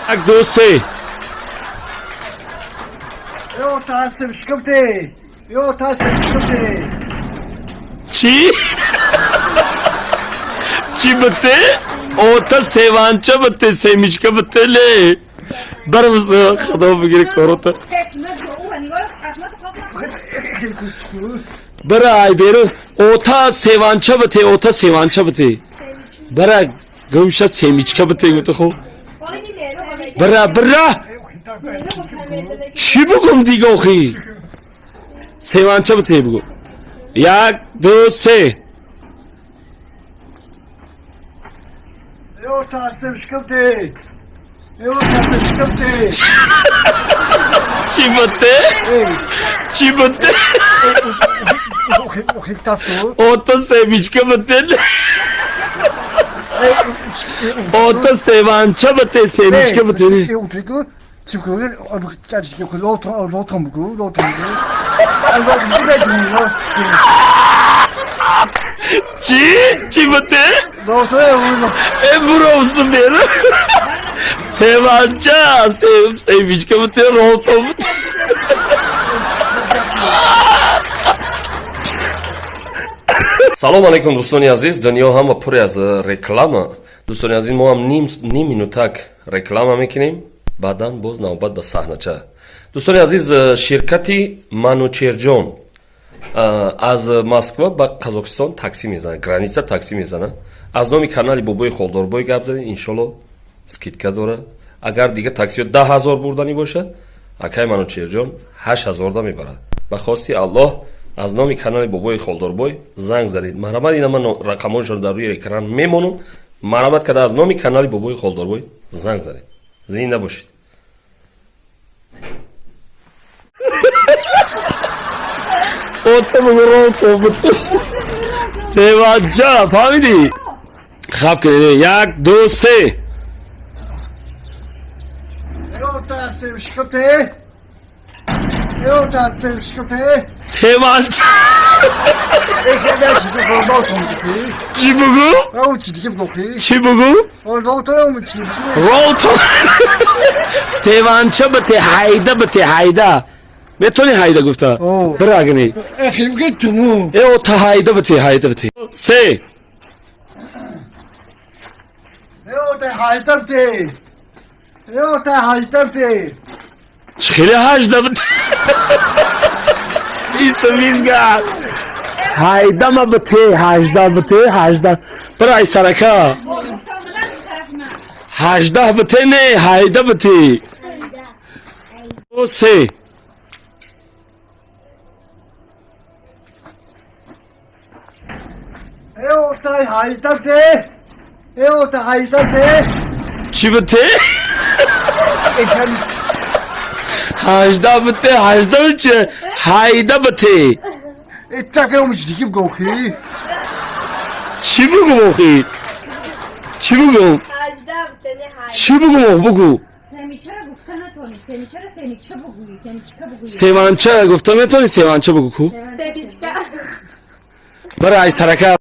Як, ду, се. Чӣ? Чӣ бите? Ота севанча бите, семечка бите ле. Бармыз худо бигири корота. Бара ай беру ота севанча бите, ота севанча бите. Бара гумша семечка бите гуфта хо. Бара бара. Чӣ бугум дига охи? Севанча бите бугу. Як, ду, се. Чӣ бите? Чӣ бите? Ота семечка бите. Ота севанча бите, семечка бите. Чӣ? Чӣ бите? Э буровсу беру. Севанча, семечка бите, рото бите. Салом алейкум, дӯстони азиз. Дунё ҳама пур аз реклама. Дӯстони азиз, мо ҳам ним минутак реклама мекунем, баъдан боз навбат ба саҳнача. Дӯстони азиз, ширкати Манучерҷон аз Москва ба Қазоқистон таксӣ мезанад, граница таксӣ мезанад. Аз номи канали Бобои Холдорбой гап задем, иншолло скидка дорад. Агар дигар таксиҳо 10 000 бурданӣ бошад, акай Манучерҷон 8000-да мебарад. Ба хости Аллоҳ, аз номи канали Бобои Холдорбой занг задед. Марҳамат, ина ман рақамҳояшонро дар рӯи экран мемонам. Марҳамат карда аз номи канали Бобои Холдорбой занг задед. Зинда бошед. Ота бугу рото бите. Севанча, фаҳмидӣ? Хаб кунед. Як, ду, се. Севанча. Чӣ бугу? Чӣ бугу? Рото. Севанча бите, ҳайда бите, ҳайда. Метавонӣ ҳайда гуфта? Бира агни. Э ота ҳайда бите, ҳайда бите. Се. Чӣ хеле ҳажда бите? Бисту бистга. Ҳайдама бите, ҳажда бите, ҳажда. Бира ай сарака. 18 бите не, ҳайда бите. Се. Чӣ бите? 18 бите, 18 чи? Ҳайда бите. Чӣ бугум охи? Чӣ бугум? Чӣ бугум ох бугу? Севанча гуфта метавонӣ, севанча бугу ку? Бара ай сарака.